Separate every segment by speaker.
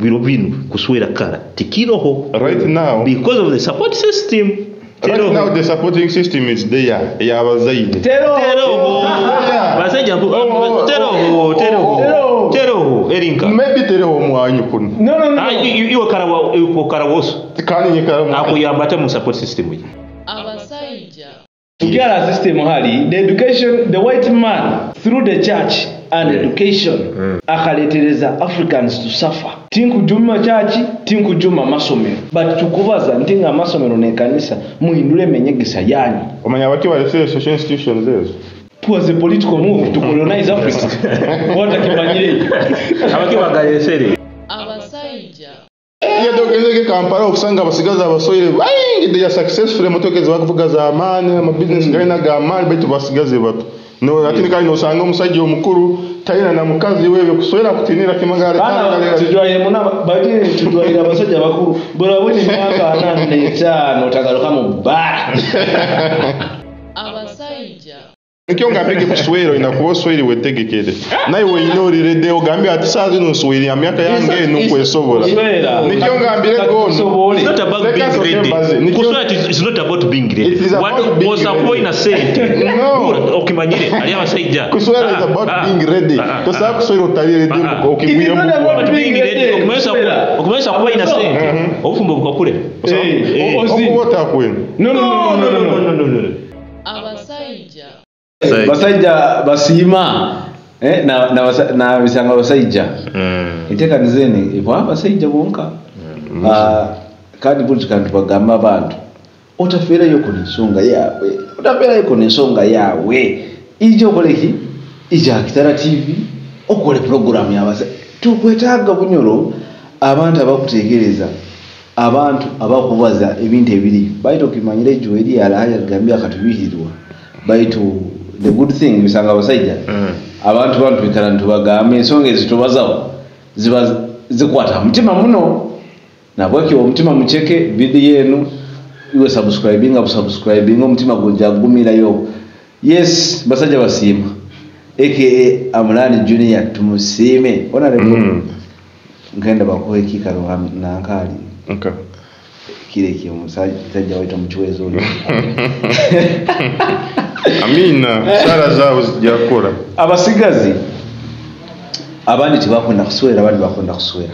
Speaker 1: Biro binu kuswera kara tikiroho.
Speaker 2: Right now,
Speaker 1: because of the support system.
Speaker 2: Right now the supporting system is there eyabazaire.
Speaker 1: Teroho.
Speaker 2: Yeah.
Speaker 1: Basajja
Speaker 2: Oh, oh,
Speaker 1: teroho,
Speaker 2: oh,
Speaker 1: teroho,
Speaker 3: oh.
Speaker 1: teroho erinka.
Speaker 2: Maybe tereho omwanyu kuno.
Speaker 3: No, no, no.
Speaker 1: Ah, iwe karawa, iwe karawoso
Speaker 2: Kandi nyikara mu-
Speaker 1: akuyamba ate mu support system ye.
Speaker 4: Abasajja.
Speaker 3: Tukyala system hali the education, the white man through the church and education akaletereza Africans to suffer. Tinkujuma church, tinkujuma masomero, but tukubaza nti nga amasomero n'ekanisa muhindule emenyegesa yanyu.
Speaker 2: Omanya abaki balesere social institutions ezo.
Speaker 3: It was a political move to colonize Africa. Watakimanyire ekyo.
Speaker 1: Abaki bagalesere.
Speaker 4: Abasajja.
Speaker 2: Iyo togezege Kampala okusanga abasigazi abasoire baingi, they are successful, emotoka ezibakuvuga z'amaani, amabizinesi galina g'amaani, baitu basigazi bato. No, lakini kandi nosanga omusajja omukuru talina na mukazi wewe kuswera kutinira kimagale.
Speaker 3: Bana tujwaire muna bati tujwaire abasajja bakuru bora bwine emyaka 45 otagaruka mu bbara.
Speaker 4: Abasajja.
Speaker 2: Nikyo ngambike kuswera olina kuba oswere wetegekere naye wenyina oliredde ogambye ati saa zino nswere ya myaka yange eno nkwesobola.
Speaker 3: Kuswera.
Speaker 2: Nikyo ngambire gono.
Speaker 3: Tusobole.
Speaker 1: It's not about
Speaker 2: Leka
Speaker 1: being
Speaker 2: nsoke
Speaker 1: ready.
Speaker 2: mbaze.
Speaker 1: Kuswera it's not about being ready.
Speaker 2: It is about
Speaker 1: Wado-
Speaker 2: being
Speaker 1: osa
Speaker 2: ready.
Speaker 1: kuba oyina sente.
Speaker 2: No.
Speaker 1: Okimanyire ali abasajja.
Speaker 2: Kuswera is about being ready. Tosobola kuswera otali ready.
Speaker 3: It is not about
Speaker 1: About being
Speaker 3: being
Speaker 1: ready.
Speaker 3: ready.
Speaker 1: Okumanyisa okumanyisa kuba oyina sente. Obufumbo bukakule.
Speaker 3: Eh, ozi.
Speaker 2: Okuba otakwenda.
Speaker 3: No, no, no, no, no, no, no.
Speaker 1: No, no.
Speaker 4: Abasajja.
Speaker 3: Basajja basiima, eh, na bisanga basajja enteekaniza eno eva abasajja bonka. Ah, kandi buli kantu bagamba abantu otafeerayo kuno ensonga yaabwe, otafeerayo kuno ensonga yaabwe, ija okoleki, ija Akitara TV okole puroguramu yabasa tukwetaaga bunyoro abantu abakuteekereza, abantu abakubaza ebintu ebiri baitu okimanyire ejo eri alahaya gambia akatubihirirwa. Baitu the good thing bisanga abasajja abantu bantu bikala ntubagamba ensonga ezitubazaho ziba zikwata mutima muno, nabwekyo omutima mucheke video enu iwe subscribing up subscribing omutima gujja gumirayo. Yes, basajja basiima aka Amulani Junior tumusiime honorable. Ngenda bakuwe ekikalo nankali.
Speaker 2: Okay.
Speaker 3: Kile kyo omusajja waita mukiwezo oli.
Speaker 2: Amina, sara zaabwe zijja kukola.
Speaker 3: Abasigazi abandi tebakunda kuswera, abandi bakunda kuswera,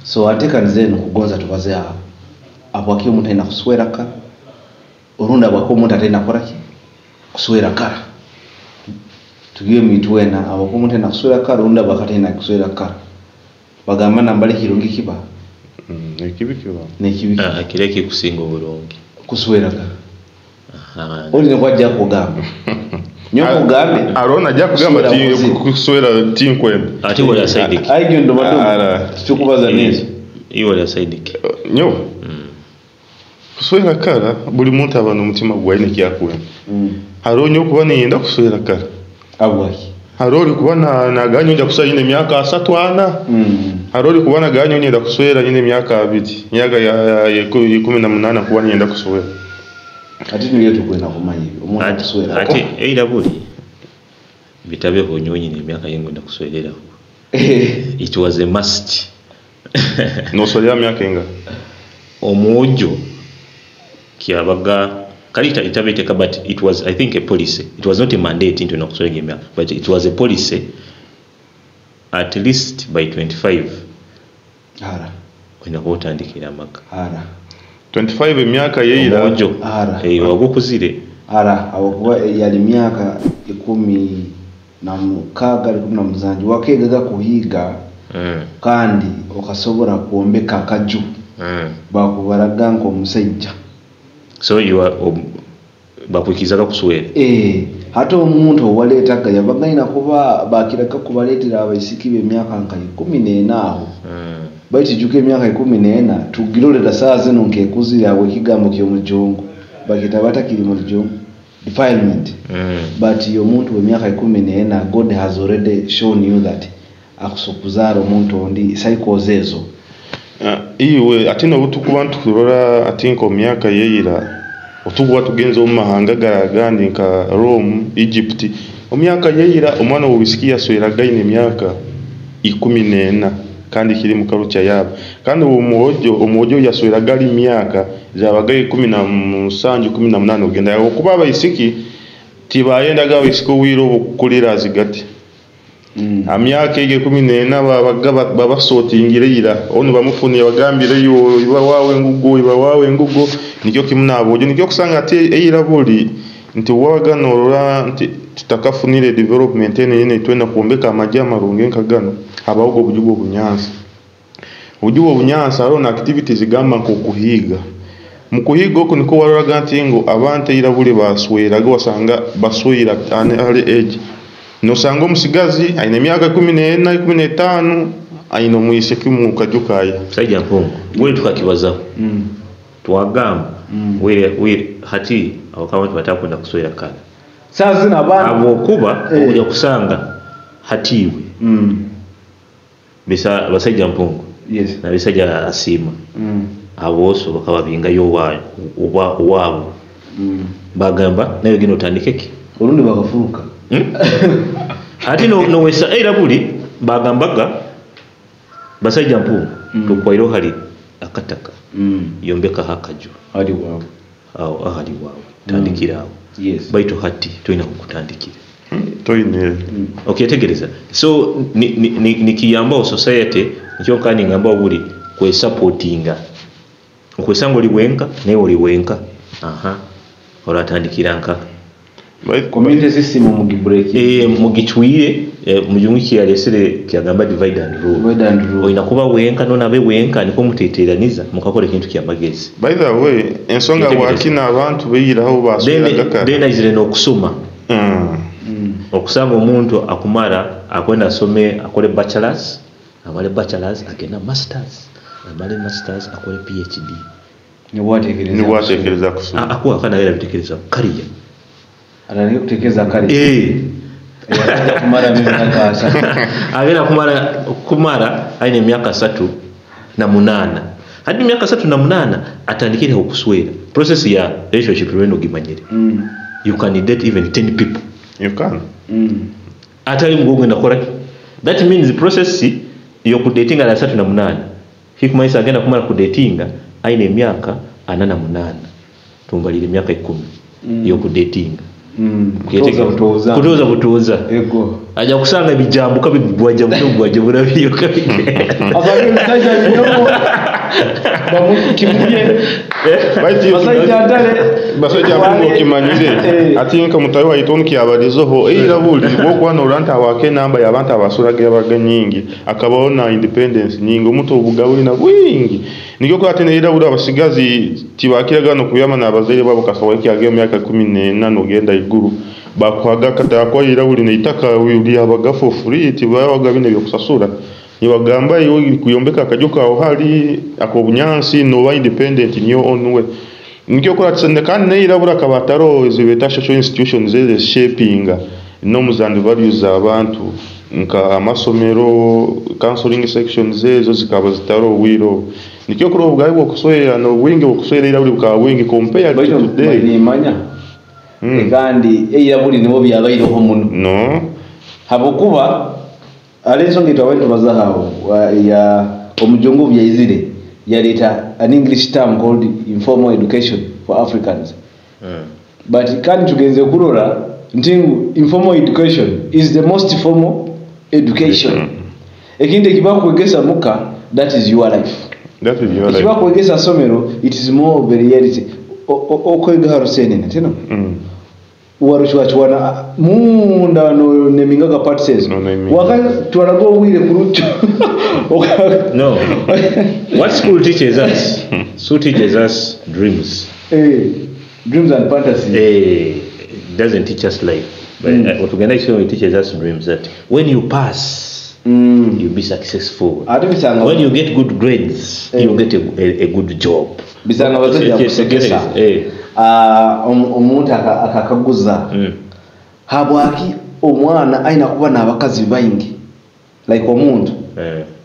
Speaker 3: so atekaniza eno kugonza tubaze awo abwaki omuntu alina kuswera kara orundi abwaki omuntu atalina kukoraki kuswera kara tugiwe mitwena abwaki omuntu alina kuswera kara orundi abwaki atalina kuswera kara bagamba nambali kirungi kiba.
Speaker 2: Ekibi kiba.
Speaker 3: Nekibi kiba.
Speaker 1: Ah, kire kikusinga obulungi.
Speaker 3: Kuswera kara. Oli nekwajja kugamba nyo kugambe.
Speaker 2: Arona ajja kugamba
Speaker 3: Kuswera
Speaker 2: ti
Speaker 3: kuzibu.
Speaker 2: kuswera tinkwenda.
Speaker 1: Ate wali asaidiki.
Speaker 3: Aigyo ndo madogo.
Speaker 2: Ara.
Speaker 3: Tukubaza nezo.
Speaker 1: Iwe wali asaidiki.
Speaker 2: Nyo. Kuswera kara buli muntu aba n'omutima gwe alina ekyakwenda. Hariho nyo kuba niyenda kuswera kara.
Speaker 3: Abwaki.
Speaker 2: Hariho ori kuba naganya nja kuswera nyine emyaka 34. Hariho ori kuba naganya nyenda kuswera nyine emyaka 2. Myaka ya 18 kuba niyenda kuswera.
Speaker 3: Ati niyo tukwenda kumanya ebyo, omuntu akuswera.
Speaker 1: Ate eira buli bitabeho nyonyine emyaka yengenda kuswereraho. It was a must.
Speaker 2: Noswera myaka enga?
Speaker 1: Omwojo kyabaga kali itabeteka, but it was, I think, a policy. It was not a mandate into nakuswera emyaka, but it was a policy at least by 25.
Speaker 3: Ara.
Speaker 1: Olina kuba otandikira amaka.
Speaker 3: Ara.
Speaker 2: 25 emyaka yeira.
Speaker 1: Omwojo.
Speaker 3: Ara.
Speaker 1: Wagukuzire.
Speaker 3: Ara, awo yali myaka 16, 17 wakegaga kuhiga. Kandi okasobola kwombeka akaju. Bakubaraga nk'omusajja.
Speaker 1: So you are, bakwikizaga kuswera.
Speaker 3: Hata omuntu owaleetaga yabagayina kuba bakiraga kubaleetera abaisiki b'emyaka nka 14 aho. Baitu juka emyaka 14 tugirolera saa zino nkekuzire awo ekigambo ky'omujungu bakita batakiri mu lujungu defilement. But omuntu w'emyaka 14 God has already shown you that akusokuzaara omuntu ondi cycles ezo.
Speaker 2: Iwe ate n'obutukuba ntukurora ati nko myaka yeira otukuba tugenze omu mahanga garagandi nka Rome, Egypt, omyaka yeira omwana w'obwisiki yasweragaine emyaka 14. Kandi kiri mu culture yabo. Kandi omwojo yasweraga ali myaka zabaga 17, 18 ogenda, okuba abaisiki tibayendaga abaisiki obwire obwo kukulira azigati. Amyaka egi 14 babaga babasotingire ira, onu bamufuniye bagambire yo iba wawe ngugo, iba wawe ngugo. Nikyo kimu nabojo, nikyo kusanga ati eira buli nti wabaga norora nti tutakafunire development eno yene twena kwombeka amaju amarungi nka gano, habaho obuju bw'obunyansi. Obuju bw'obunyansi hariho na activities zigamba nk'okuhiiga. Mu kuhiiga oku niko waroraga nti ngu abantu eira buli basweraga, wasanga baswera at an early age. Nosanga omusigazi aine emyaka 14, 15, aine omwisiki mu kaju kaye.
Speaker 1: Musajja mpungu gwe tukakibazaho, twagamba were hati abakama batakwenda kuswera kare.
Speaker 3: Saa zino abaana
Speaker 1: Habwokuba ojja kusanga hatiwe bisa abasajja mpungu nabisajja asiima, aboso bakaba bingayo owaabo, bagamba nawe genda otandike ki.
Speaker 3: Olundi bakafuruka.
Speaker 1: Ate nowesa era buli bagambaga basajja mpungu, tukwaireho hali akataka, yombekaho akaju
Speaker 3: Ali waabwe.
Speaker 1: Awo ahali waawe, tandikira awo. Baitu hati tulina kukutandikira.
Speaker 2: Toine.
Speaker 1: Okyetegereza, so nikiyambaho society, nikyo kandi ngambaho buli kwesupportinga, okwesanga oli wenka naye oli wenka, aha oratandikira nka
Speaker 3: Community system mugibreak.
Speaker 1: Mugicwire, mujungu kyalesere kyagamba divide and rule.
Speaker 3: Divide and rule.
Speaker 1: Olina kuba wenka nonabe wenka niko muteteraniza mukakora ekintu kyamagezi.
Speaker 2: By the way, ensonga
Speaker 1: Yetegereza.
Speaker 2: bwakina abantu beiraho basweraga
Speaker 1: Then
Speaker 2: kare.
Speaker 1: Then aizire n'okusoma, okusanga omuntu akumara akwenda asome, akole bachelors, amale bachelors agenda masters, amale masters akole PhD.
Speaker 3: Nibwatekereza.
Speaker 2: Nibwatekereza kusoma.
Speaker 1: Akuwa kana era bitekereza kariya.
Speaker 3: Atandike kutekereza kale. Ajja kumara emyaka 30.
Speaker 1: Agenda kumara aine emyaka 38, hadi emyaka 38 atandikire okuswera. Process ya relationship rweno gimanyire, you can date even 10 people.
Speaker 2: You can.
Speaker 1: Atali mugogenda kora, that means the process yokudatinga na 38 hikumanyisa agenda kumara kudatinga aine emyaka 48, tumbalire emyaka 10 yokudatinga.
Speaker 3: Kutoza butoza.
Speaker 1: Kutoza butoza.
Speaker 3: Ego.
Speaker 1: Ajja kusanga ebijambo kabigwaja bugwaja burabiyo.
Speaker 3: Abantu omusajja binomo bamukimulye.
Speaker 2: Baitu
Speaker 3: Basajja ntale.
Speaker 2: Basajja mpungu okimanyire, ati nka mutayi waitu onukyabalizeho eira buli bwokwana nti awaka enamba y'abantu abasuraga yabaga nyingi, akabaho na independence nyingi, omuntu obugabu na bwingi, nikyo kwate neira buli abasigazi tibakiraga no kuyama n'abazaire babo kasawa kyage emyaka 14 nogenda iguru bakwaga katakwa ira buli neitaka lyabaga for free, tibabaga bine byokusasura, nibagamba iwe kuyombeka akaju kawe hali akobunyansi noba independent in your own way. Nikyo kuratisa kandi neirabura akabataro ezo beta social institutions ezo shaping norms and values z'abantu nka amasomero, counseling sections, ezo zikaba zitaro obwire. Nikyo kuri obugabe bwokuswera n'obwingi bwokuswera era buli bukaba bwingi compared to
Speaker 3: Baitu
Speaker 2: today.
Speaker 3: nimanya. Kandi eira buli nibo byabaireho muno.
Speaker 2: No.
Speaker 3: Habwokuba ali ensonga etwabaire tubazaho awo ya omujungu byaizire yaleeta an English term called informal education for Africans. But kandi tugenze kurora nti ngu informal education is the most formal education. Ekindi ekibakwegesa muka, that is your life.
Speaker 2: That is your life.
Speaker 3: Ekibakwegesa somero, it is more of a reality. Okwega harusenene tino waruchwachuana munda no nemingaga parts ezo.
Speaker 2: No neminga.
Speaker 3: Wakatwalaga obwire ku lucho.
Speaker 1: No, what school teaches us, school teaches us dreams.
Speaker 3: Dreams and fantasies.
Speaker 1: It doesn't teach us life, but otugenda ekisomero, it teaches us dreams that when you pass, you'll be successful.
Speaker 3: Ate bisanga
Speaker 1: When you get good grades, you'll get a good job.
Speaker 3: Bisanga abasajja kusekesa. Ah, omuntu akakaguza habwaki omwana ayina kuba n'abakazi baingi, like omuntu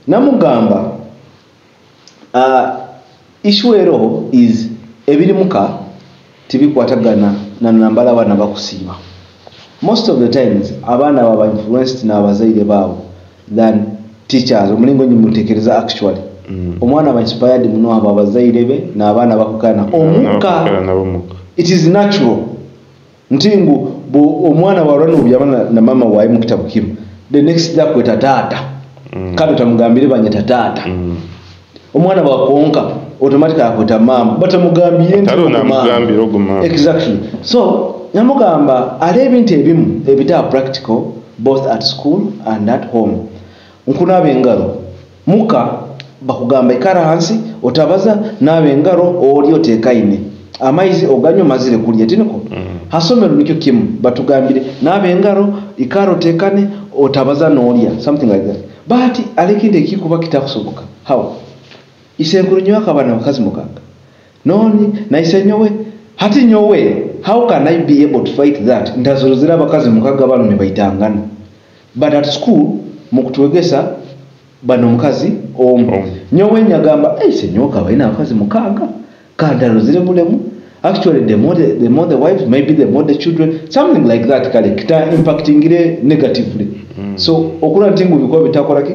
Speaker 3: namugamba, issue eroho is ebiri muka tibikwatagana na nambala abaana bakusiima. Most of the times abaana baba influenced n'abazaire baabo than Teachers, omulingo nyimutekereza, actually omwana aba inspired muno abo abazaire be n'abaana bakukana omuka.
Speaker 2: Nabo muka.
Speaker 3: It is natural nti ngu omwana bwarwa nobyama na mama wawe mu kitabu kimu, the next day akweta taata, kandi otamugambire banyeta taata. Omwana bwakonka, automatically akweta mama, batamugambire nti
Speaker 2: Atari
Speaker 3: ogu mama.
Speaker 2: Onamugambira ogu mama.
Speaker 3: Exactly. So namugamba ali ebintu ebimu ebitaba practical both at school and at home. Nkunaaba engaro, muka bakugamba ikara hansi, otabaza, naaba engaro, oli otekaine, amaizi oganywa mazire kulya, tiniko? Hasomero nikyo kimu, batugambire naaba engaro, ikara otekane, otabaza n'olya, something like that. But ali ekintu ekikuba kitakusoboka. How isenkuru nyowe akaba na bakazi mukaaga, noni naise nyowe, hati nyowe how can I be able to fight that ntazorozera abakazi mukaga bano nibaitangana? But at school mukutwegesa bano omukazi omu.
Speaker 2: Omu.
Speaker 3: Nyowe nyagamba, "Hey, ise nyowe akaba aine abakazi mukaaga kandi arozire bulemu." Actually, the more the wives, maybe the more the children, something like that. Kale kita impactingire negatively. So okula nti ngu bikuba bitakoraki,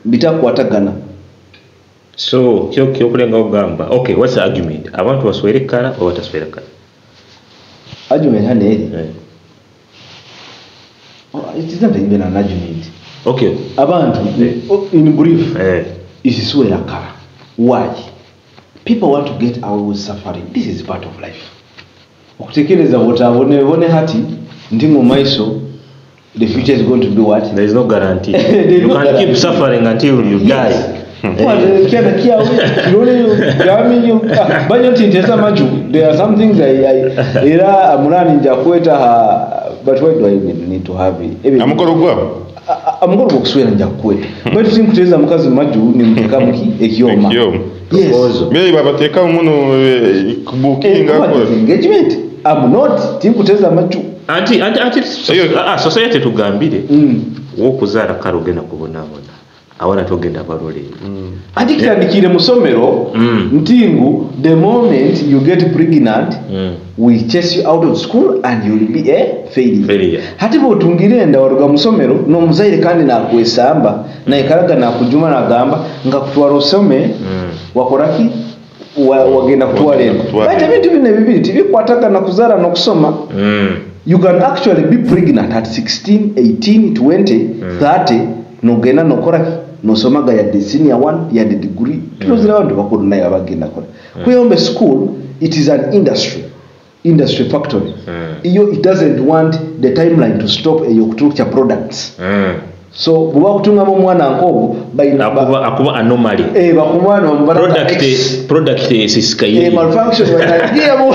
Speaker 3: bitakwatagana.
Speaker 1: So kyo kyokulenga okugamba, okay, what's the argument? Abantu baswere kala oba bataswere kala?
Speaker 3: Argument hano eri
Speaker 1: Eh.
Speaker 3: Oh, it is not even an argument. Abantu oh, in brief, is swera kala. Why people want to get away with suffering? This is part of life. Okutekereza bwotabonebone hati nti mu maiso the future is going to be what?
Speaker 1: There is no guarantee.
Speaker 3: There is
Speaker 1: You
Speaker 3: no
Speaker 1: can keep
Speaker 3: guarantee.
Speaker 1: suffering until you die.
Speaker 3: Kyana kyawe kirole gami banyo nti ntesa maju. There are some things I era amulani nja kweta ha, but why do I even need to have it?
Speaker 2: Amukoro gwabo.
Speaker 3: Amukoro gwokuswera nja kukweta, baitu sinkuteza mukazi maju nimuteka muki ekyoma.
Speaker 2: Ekyoma.
Speaker 3: Yes.
Speaker 1: Proposal.
Speaker 2: Mbere babateka muno kubukinga.
Speaker 3: Eh, what is engagement? I'm not, tinkuteza maju.
Speaker 1: Anti
Speaker 2: Eyo-
Speaker 1: society tugambire, wokuzaala kale ogenda kubonaabona, abaana togenda balolera.
Speaker 3: Ati kitandikire mu ssomero nti ngu the moment you get pregnant, we chase you out of school and you will be a failure.
Speaker 1: Failure.
Speaker 3: Hati bwotungire enda waruga mu ssomero n'omuzaire kandi nakwesamba naikaraga nakujuma nagamba nga kutwara osome wakoraki. Wagenda kutwara enda.
Speaker 2: Kutwara
Speaker 3: But
Speaker 2: enda.
Speaker 3: ebintu bino ebibiri tibikwatagana, kuzaara n'okusoma. You can actually be pregnant at 16, 18, 20, 30, nogenda nokoraki, nosomaga yadde senior one, yadde degree. Tulozera abantu bakuru naye abagenda kola kuyombe. School, it is an industry factory. Iyo it doesn't want the timeline to stop eyokuturukya products. So bweba kutungamu omwana nk'ogwo bayina
Speaker 1: Akuba anomaly.
Speaker 3: Eh, bakumwana bamubala
Speaker 1: Product.
Speaker 3: X.
Speaker 1: Product esisikaire.
Speaker 3: Eh, malfunction banagiyamu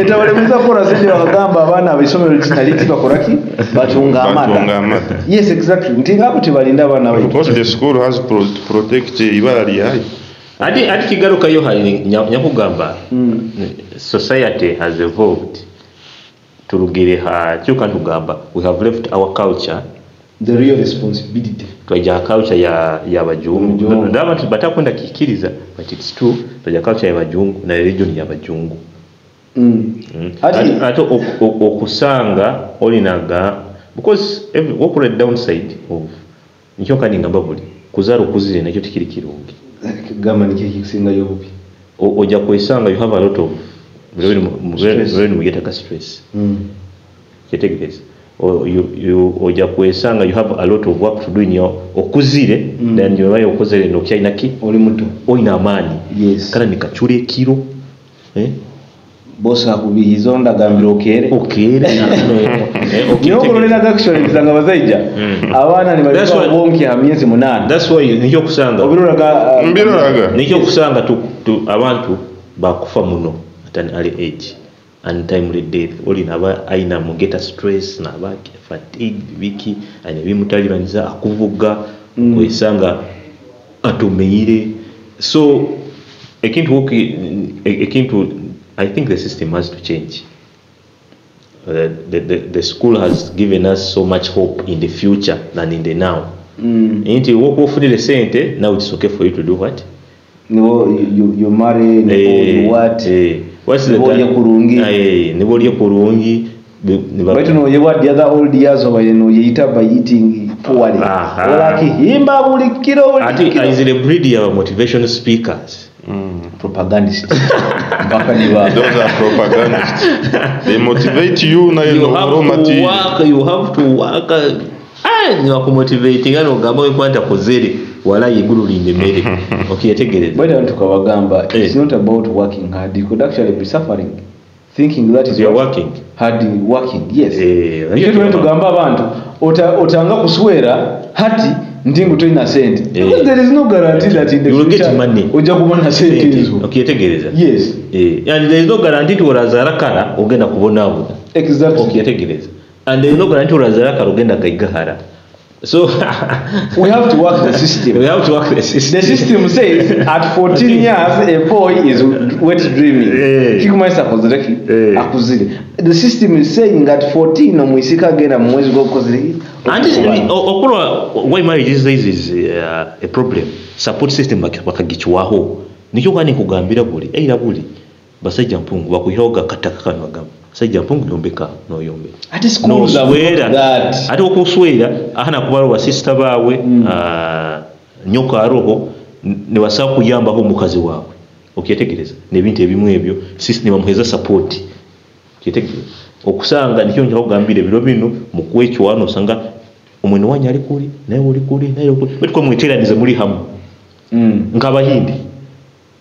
Speaker 3: etabalemeza kukola sente. Bakagamba abaana ab'essomero kinaliti bakoraki, batunga
Speaker 2: Batunga
Speaker 3: amata.
Speaker 2: Amata.
Speaker 3: Yes, exactly, nti ngabo tebalinda abaana baitu.
Speaker 2: Because the school has to protect ibara lyayo.
Speaker 1: Ati kigarukayo hari nyakugamba society has evolved, turugire ha kyuka ntugamba we have left our culture.
Speaker 3: The real responsibility.
Speaker 1: Twaija culture ya y'abajungu.
Speaker 3: Abajungu.
Speaker 1: Ndaba batakwenda kikiriza, but it's true, twaija culture y'abajungu na religion y'abajungu. Ate okusanga olinaga because every wokola downside of nikyo kandi ngamba buli kuzaala okuzire nakyo tikiri kirungi.
Speaker 3: Gamba nikyo ekikusingayo obubi.
Speaker 1: Ojja kwesanga you have a lot of
Speaker 3: Stress.
Speaker 1: mugetaga stress. Kyetegereza, ojja kwesanga you have a lot of work to do in your okuzire than yobaye okozere nokyainaki.
Speaker 3: Oli muto.
Speaker 1: Oyina amaanyi. Kana nikacura ekiro, eh?
Speaker 3: Bosi akubihiza ondagambira okeere.
Speaker 1: Okeere.
Speaker 3: Niyo okuloleraga actually kusanga abazaija abaana
Speaker 1: That's
Speaker 3: nibaleka
Speaker 1: why-
Speaker 3: bonke ha myezi 8.
Speaker 1: That's why nikyo okusanga
Speaker 3: Obiroraga
Speaker 2: Mbiroraga.
Speaker 1: Nikyo okusanga abantu bakufa muno at an early age, untimely death. Oli naba aina mugeta stress naba fatigue biki aina bimutalibaniza akuvuga kwesanga atumeire. So ekintu ekintu I think the system has to change. The school has given us so much hope in the future than in the now. Nti wokuba ofunire sente, now it's okay for you to do what?
Speaker 3: Nibo you marry, nibo you what?
Speaker 1: What's the
Speaker 3: Nibo olye kurungi.
Speaker 1: Nibo olye kurungi.
Speaker 3: Baitu noyebwa the other old years obaire noyeyita by eating. poorly.
Speaker 1: Aha.
Speaker 3: Orakihimba buli kiro buli
Speaker 1: Ati
Speaker 3: kiro.
Speaker 1: is the breed ya motivation speakers.
Speaker 3: Propagandist. Mpaka niba
Speaker 2: Those are propagandists. They motivate you naye
Speaker 1: You
Speaker 2: no
Speaker 1: have
Speaker 2: raw
Speaker 1: to
Speaker 2: material.
Speaker 1: work, you have to work. Ah, nibakumotivatinga nogamba wekuba ntakozere walayi igulu lindemere. Okyetegereza.
Speaker 3: Bwete abantu tukabagamba it's
Speaker 1: Eh.
Speaker 3: not about working hard, you could actually be suffering thinking that is
Speaker 1: You are
Speaker 3: what-
Speaker 1: working.
Speaker 3: hard working, yes.
Speaker 1: Eh,
Speaker 3: Nikyo tubone tugamba abantu otanga kuswera hati nti ngu tolina sente.
Speaker 1: Eh.
Speaker 3: Because there is no guarantee that in the
Speaker 1: You will get
Speaker 3: future
Speaker 1: money.
Speaker 3: ojja kubona sente ezo.
Speaker 1: Okyetegereza.
Speaker 3: Yes.
Speaker 1: Eh, and there is no guarantee nti orazaara kara ogenda kubonabona.
Speaker 3: Exactly.
Speaker 1: Okyetegereza. And there is no guarantee orazaara kara ogenda gaigahara. So
Speaker 3: We have to work the system.
Speaker 1: We have to work the system.
Speaker 3: The system says at 14 years a boy is wet dreaming.
Speaker 1: Eh.
Speaker 3: Kikumanyisa akozere ki?
Speaker 1: Eh.
Speaker 3: Akuzire. The system is saying at 14 omwisika agenda mu mwezi gw'okukozere ki?
Speaker 1: And okulwa why marriage these days is a problem. Support system bakagikiwaho. Nikyo kandi kugambira buli era buli basajja mpungu bakuhiraho gakataka kano bagamba basajja mpungu yombeka noyombeka.
Speaker 3: Ate schools have
Speaker 1: Noswera.
Speaker 3: got that.
Speaker 1: Ate okuswera ahana kubalo basista baabwe nyoka aroho nibasaba kuyambako omukazi waabwe. Okyetegereza n'ebintu ebimu ebyo sisi nibamuheeza support. Okyetegereza okusanga nikyo nja kugambira ebiro bino mu kwecwano osanga omwene wanyu ali kuli naye oli kuli naye oli kuli baitu ko mweteranize muri hamwe nk'abahindi.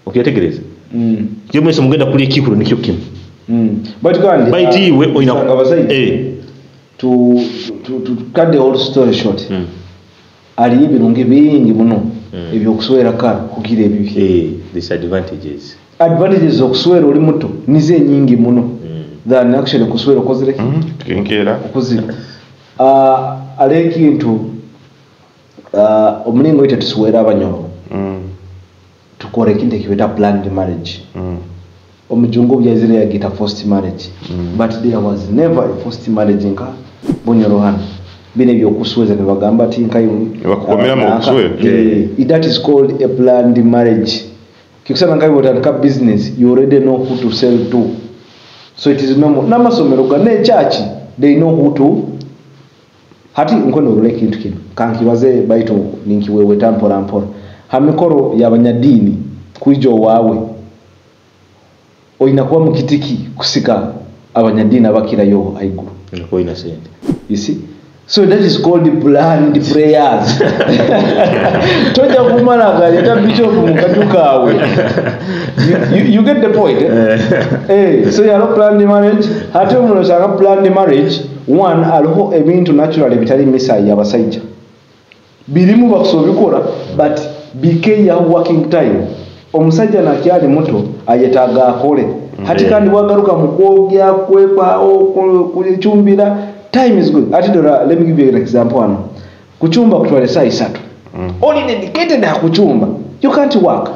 Speaker 1: Okyetegereza kyo mwese mugenda kuli ekikulu nikyo kimu.
Speaker 3: But kandi
Speaker 1: Baitu iwe oyina
Speaker 3: osanga abasajja
Speaker 1: eh
Speaker 3: to cut the whole story short, aliyo ebirungi bingi muno ebyokuswera kara kugira ebibi.
Speaker 1: Eh, disadvantages.
Speaker 3: Advantages okuswera oli muto nizo enyingi muno than actually kuswera okozere ki?
Speaker 2: Kenkera.
Speaker 3: Okuzira. Ali ekintu omulingo oite tuswera abanyoro tukora ekintu ekibeta planned marriage. Omujungu byaizire yagita forced marriage, but there was never a forced marriage nka bunyoro hano bino ebyokusweza nebagamba ati nka
Speaker 2: Bakukomera mu kuswera.
Speaker 3: Eh, that is called a planned marriage. Kikusana nka bwotandika business, you already know who to sell to, so it is normal. N'amasomero ga ne church, they know who to. Hati nkono olula ekintu kino kankibaze baitu ninkiweweta mpora mpora ha mikoro y'abanyadiini kwija owaawe oyina kuba mukitiki kusika abanyadiini abakirayo haiguru.
Speaker 1: Nakuba oyina sente.
Speaker 3: You see, so that is called planned prayers. Tojja kumala galeeta bishop mu kaju kaawe. You get the point, eh? Eh, so yalo planned marriage. Ate omuntu osanga planned marriage one aliho ebintu naturally bitali misayi y'abasajja birimu bakusobikola, but bikeya working time. Omusajja nakyali muto ayetaaga akole hati kandi bwagaruka mu kwogya kwepaawo kucumbira, time is good. Ati dora, let me give you an example wano. Kuchumba kutwala esaawa 3, oli dedicated akuchumba, you can't work.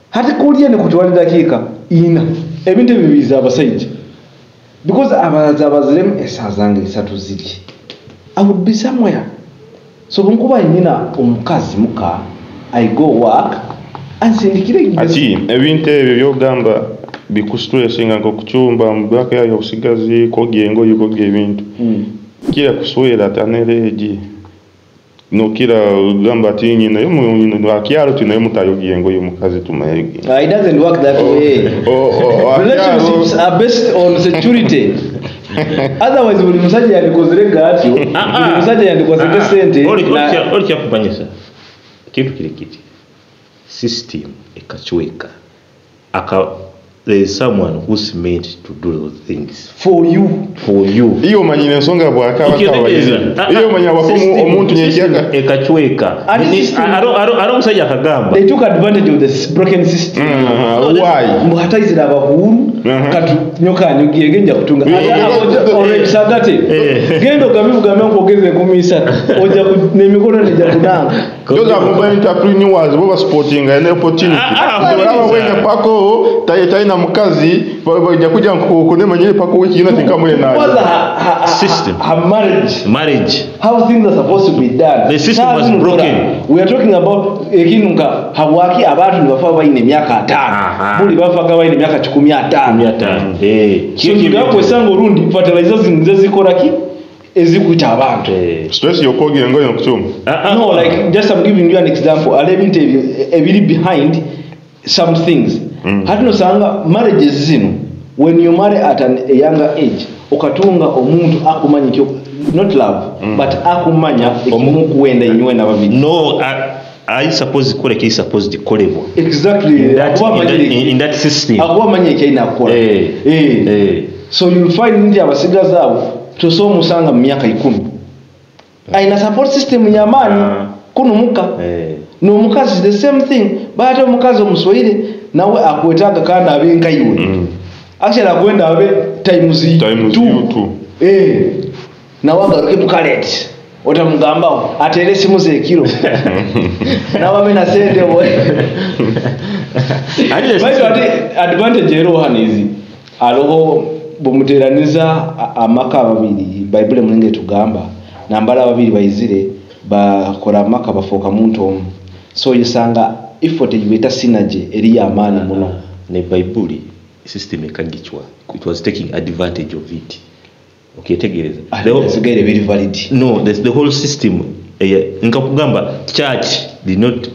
Speaker 3: Hati kulya nekutwala dakiika 4. Ebintu ebyo bibiza abasajja because abaza abaziremu esaawa zange 3 ziri, I would be somewhere. So bwenkuba nyina omukazi muka, I go work ansindikire.
Speaker 2: Ati ebintu ebyo byogamba bikustrесsinga nkokucumba mubaka yayo obusigazi kogya engoye kogya ebintu kira kuswera tanereegi nokira ogamba ati nyina akyalo tinaye mutayogya engoye omukazi tumayogya.
Speaker 3: It doesn't work that way. Relationships are based on security. Otherwise buli musajja yandikozere gatyo, buli musajja yandikozere sente.
Speaker 1: Oli kyakumanyisa ekintu kiri kiti system ekacweka aka there is someone who's meant to do those things
Speaker 3: for you.
Speaker 1: For you.
Speaker 2: Iyo omanyire ensonga bwakabakabayire iyo omanya wako omuntu nyekyaka
Speaker 1: ekacweka
Speaker 3: Ate system-
Speaker 1: ari omusajja akagamba
Speaker 3: They took advantage of this broken system.
Speaker 2: Why?
Speaker 3: Mbu hatayizira abahuru kati nyoka anyugiye genja kutunga. Olwekisagate
Speaker 1: Eh.
Speaker 3: genda ogambe bugambe nkwogeze 30 ojja n'emikono nejja kunanga.
Speaker 2: Those are mobile entrepreneurs bo basupportinga ene opportunity. Olaba wene pako talina mukazi bajja kujja kunemanyire pako wiki yina tinkamwe nayo.
Speaker 3: Kwanza
Speaker 1: System.
Speaker 3: her marriage,
Speaker 1: marriage
Speaker 3: how things are supposed to be done.
Speaker 1: The system was
Speaker 3: Saa zino
Speaker 1: broken.
Speaker 3: We are talking about ekintu nka habwaki abantu nibafa balina emyaka 5, buli bafaga balina emyaka 150.
Speaker 1: Eh,
Speaker 3: So tugakwesanga olundi fertilizers nizo zikola ki? Ezikuta abantu.
Speaker 2: Stress yokwoga engoye nokucumba.
Speaker 3: No, like, just I'm giving you an example. Ale ebintu ebyo ebiri behind some things. Hati nosanga marriages zino, when you marry at a younger age, okatunga omuntu akumanya ekyo, not love, but akumanya ekimukuwenda inywe na babiri.
Speaker 1: No, I suppose kukola ekiri supposed kukolebwa.
Speaker 3: Exactly.
Speaker 1: In that system.
Speaker 3: Akuba amanye ekyalina kukola. So you'll find nti abasigazi abo tosobola omusanga mu myaka 10 ayina support system yamaanyi. Kuno muka n'omukazi the same thing, but omukazi omuswahili nawe akwetaaga kandi abe nkaiwe. Actually akwenda abe times
Speaker 2: Times
Speaker 3: two.
Speaker 2: You two.
Speaker 3: Nawe agaruke mukaleti otamugambaho atere esimu zekiro nawe abe na sente.
Speaker 1: Ate
Speaker 3: Baitu ate advantage eriho hano izi hariho bumuteraniza amaka ababiri. Bayibuli mulinga etugamba nambala ababiri baizire bakora amaka bafuuka muntu omu, so yosanga effort eyibeta synergy eri yamaani muno.
Speaker 1: Ne Baibuli system ekagicwa, it was taking advantage of it. Okyetegereza?
Speaker 3: Sigaire biri valid.
Speaker 1: No, the whole system, nkakugamba church did not,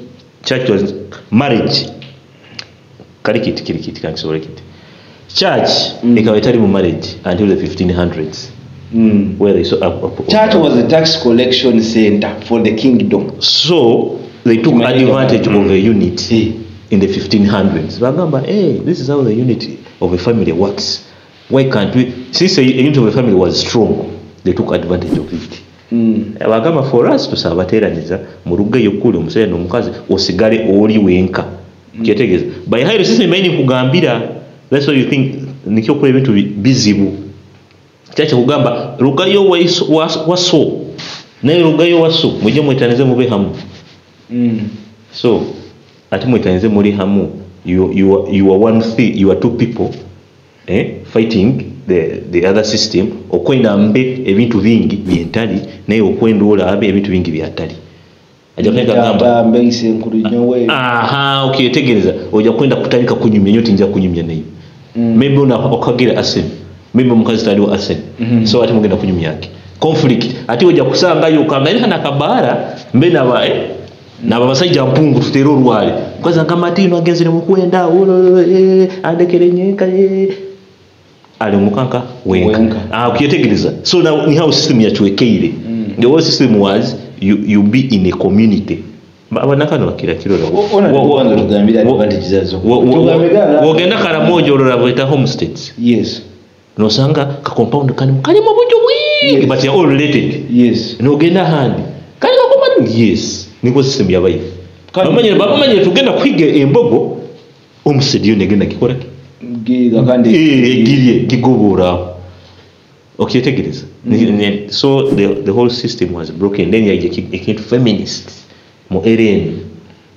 Speaker 1: church was marriage kali kiti kiri kiti kankisobole kiti church ekaba etali mu marriage until the 1500s, where they saw
Speaker 3: Church was a tax collection center for the kingdom.
Speaker 1: So they took advantage of a unit in the 1500s. Bagamba, hey, this is how the unit of a family works, why can't we? Since a unit of a family was strong, they took advantage of it. Bagamba, for us tusaba bateeraniza mu rugo eyokuli omusajja n'omukazi osigale oli wenka. Kyetegeeza by higher system mayini nkugambira, that's why you think nikyo okukola ebintu bizibu. Kyakyo kugamba rugayo waso naye rugayo waso mujje mwetanize mube hamu. So ate mwetanize muli hamu, you are one thing, you are two people, fighting the other system. Okwenda mbe ebintu bingi byentali naye okwenda olabe ebintu bingi byatali ajja kwenda gamba
Speaker 3: Tata mbeise enkulu nyowe.
Speaker 1: Aha, okyetegereza ojja kwenda kutandika kunyumya nyo tinja kunyumya naye. Maybe ona okagira asen, maybe omukazi taliwo asen. So ate mugenda kunyumyake conflict ate ojja kusangayo kanganya nakabara mbe naba naba basajja mpungu tutere olwale mukazi agamba ati ino agenzere mu kwenda andekere nyenka ali mukanka wenka,
Speaker 3: Wenka.
Speaker 1: Okyetegereza. So now ni how system yachwekeire. The whole system was you be in a community. Abanakano bakira kirora.
Speaker 3: Ona kwanza tugambire advantage zazo. Tugambire
Speaker 1: Wogenda Karamoja olora bweta homesteads.
Speaker 3: Yes.
Speaker 1: Nosanga ka compound kalimu kalimu obungi bwingi,
Speaker 3: Yes.
Speaker 1: but they are all related.
Speaker 3: Yes.
Speaker 1: Nogenda ahandi kali kakomani. Yes, niko system yabaye. Bamanyire tugenda kwiga embogo homestead yo negenda gikora ki?
Speaker 3: Giga kandi
Speaker 1: Egirie gigobora. Okyetegereza. So the whole system was broken. Then yaje ekintu feminist mu RN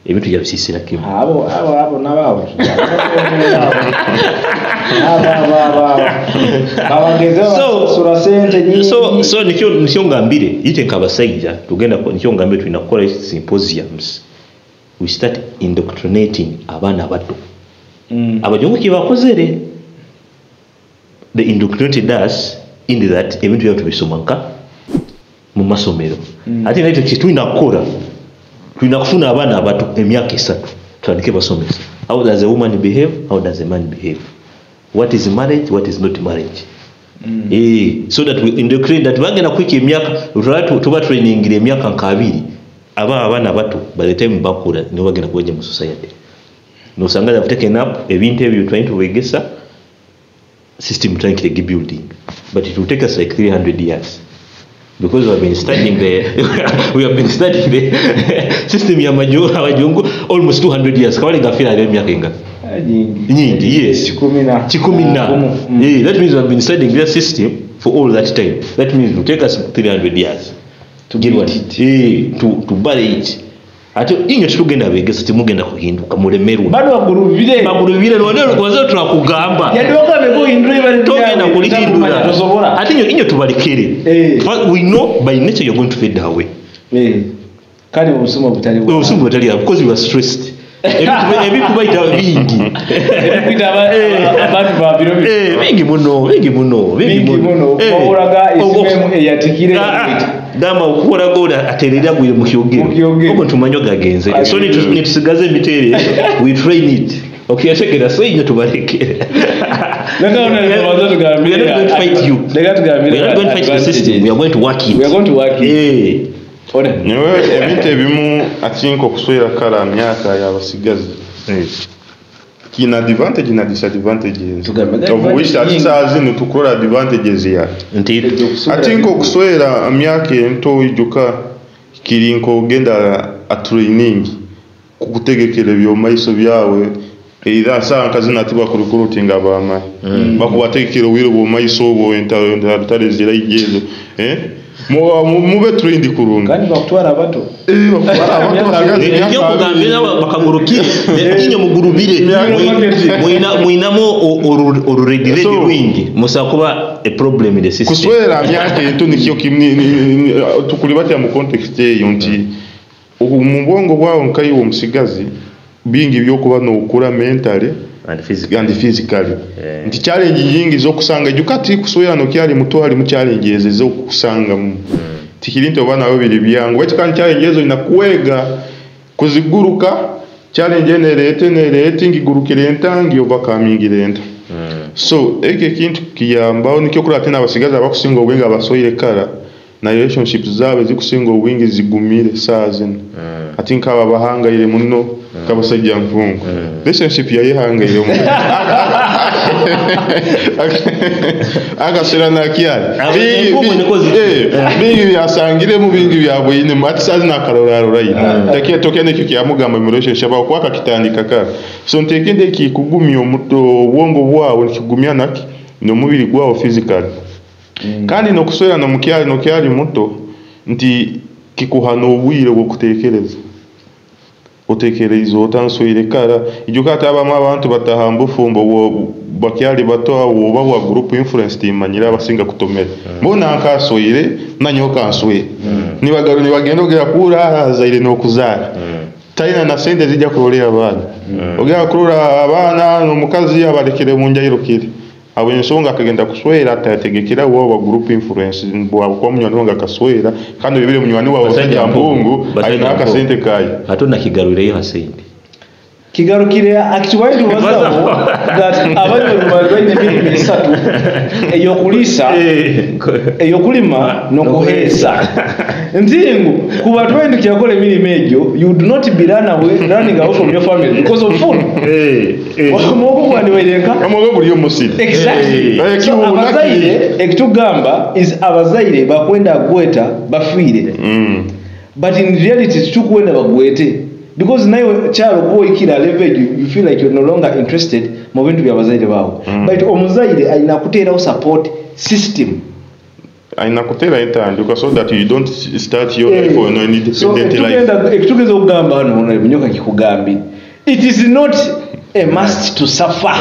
Speaker 1: ebintu byabisisira kimu.
Speaker 3: Abo abo abo nababo. Abo abo abo abo. Abageze basasula sente nyingi.
Speaker 1: So nikyo ngambire yite nk'abasajja tugenda nikyo ngambire tulina kukola symposiums. We start indoctrinating abaana abato. Abajungu kye bakozere, they indoctrinated us in that ebintu byabwe tubisoma nka mu masomero. Ate naye kye tulina kukola, tulina kufuna abaana abato emyaka 3 tutandike basomesa. How does a woman behave? How does a man behave? What is marriage? What is not marriage? So that we indoctrinate that bagenda kwika emyaka tuba trainingira emyaka nka 2 aba abaana bato by the time bakula nibo bagenda kubaja mu society. Nosanga they've taken up ebintu ebyo trying to wegesa system trying to building, but it will take us like 300 years because we have been studying the we have been studying the system ya abajungu almost 200 years. Kawale ngafira ali emyaka inga nyingi. Yes,
Speaker 3: Kikumi na
Speaker 1: kikumi na. That means we have been studying their system for all that time. That means it will take us 300 years
Speaker 3: To
Speaker 1: Get
Speaker 3: beat
Speaker 1: what?
Speaker 3: it.
Speaker 1: To bury it. Ate inyo tetugenda begesa temugenda kuhinduka mulemerwa.
Speaker 3: Bado bagulubire.
Speaker 1: Bagulubire none kwanza turakugamba.
Speaker 3: Yadde wagambe kuhindura ibali
Speaker 1: Togenda kulihindura.
Speaker 3: Tosobola.
Speaker 1: Ate inyo tubalekere. We know by nature you're going to fade away.
Speaker 3: Kale obusuma butali
Speaker 1: Obusuma butali because you are stressed. Ebikubaita bingi.
Speaker 3: Ebikuita abantu ba biro bino.
Speaker 1: Bingi muno, bingi muno,
Speaker 3: bingi muno. Wahuraga isimu eyatikire.
Speaker 1: Gamba okuhoraga ora aterera gwire mu kyogero. Ogwo tumanyo gagenze. So nitusigaze emitere, we train it. Okay, ashekera so inyo tubaleke.
Speaker 3: We are
Speaker 1: not going to fight you. We are not going to fight the system. We are going to work it.
Speaker 3: We are going to work it.
Speaker 2: Nyewe ebintu ebimu atinka okuswera kara myaka y'abasigazi. Kina advantage na disadvantages. Of which atisazi nitukora advantages ya. Atinka okuswera myaka ento ijuka kiri nk'ogenda a training kukutegekera ebyomaiso byawe. Either saa nkazi natiba kurukurutinga abama. Bakubategekera obwire bw'omaiso obwo entaro ziraijezo. Mube trained kurungi.
Speaker 3: Kandi bakutwara abato.
Speaker 2: Bakutwara abato basigazi.
Speaker 1: Nikyo kugambira bakagurukire. Inyo mugurubire. Mwinamo orurediredi rwingi. Musa kuba a problem in the system.
Speaker 2: Kuswera myaka ento nikyo kimwe tukulibati mu context eyo nti mu bwongo bwawe nkayiwe omusigazi bingi byokuba nokura mentally
Speaker 1: and physically,
Speaker 2: and physically. Nti challenge nyingi zokusanga jukati kuswera no kyali muto ali mu challenge ezo zokusanga tikirinto bana babiri byangu wetu kandi challenge ezo inakuwega kuziguruka challenge enerete nerete ngigurukire entangi overcoming enta. So eke kintu kiyambaho nikyo kuri ate n'abasigaza abakusinga obwingi abasoire kara na relationships zabe zikusinga obwingi zigumire saa zino. Ati nkaba bahangaire muno kabasajja mpungu. Relationship yayihangaire muno. Akasira nakyali. Bingi byasangiremu bingi byabwine ati saa zino akarorarora yina. Takiya tokya nekyo kyamugamba mu relationship aho kitandika kara. So ntekende kikugumya omuto obwongo bwawe nikigumya naki n'omubiri gwawe physically. Kandi nokuswera no mukyali nokyali muto nti kikuhana obwire bw'okutekereza. Otekereza otanswire kara ijuka atabamu abantu batahamba bufumbo bakyali bato oba bwa group influence timanyira abasinga kutomera. Mbona nkaswire nanyoka nswire. Nibagaru nibagenda ogera kura azaire n'okuzaara. Talina na sente zijja kulolera abaana. Ogera kulora abaana n'omukazi abalekere mu njayiro kiri. Abo ensonga akagenda kuswera atategekera wa group influence bwa kwa munywani wange akaswera kandi bibire munywani wawe basajja mpungu alina akasente kayi
Speaker 1: ate nakigarulireyo hasente
Speaker 3: kigarukire actually wazaho that abanyarwanda baine emirimu esatu eyokulisa eyokulima n'okuheesa nzingu kuba twendi kyakola emirimu egyo you do not be running away from your family because of food. Omwogo gwandiwairenka
Speaker 2: omwogo guli omusiri.
Speaker 3: Exactly. So abazaire ekitugamba is abazaire bakwenda gweta bafiire. But in reality tukwenda bagwete. Because now chalo kuikira level you feel like you're no longer interested mu bintu bya bazaire bawo. But omuzaire alina kuteerawo support system.
Speaker 2: Alina kuteera entandikwa so that you don't start your life on an independent life.
Speaker 3: Ekitugeza okugamba hano ono ebinyoka kikugambi. It is not a must to suffer.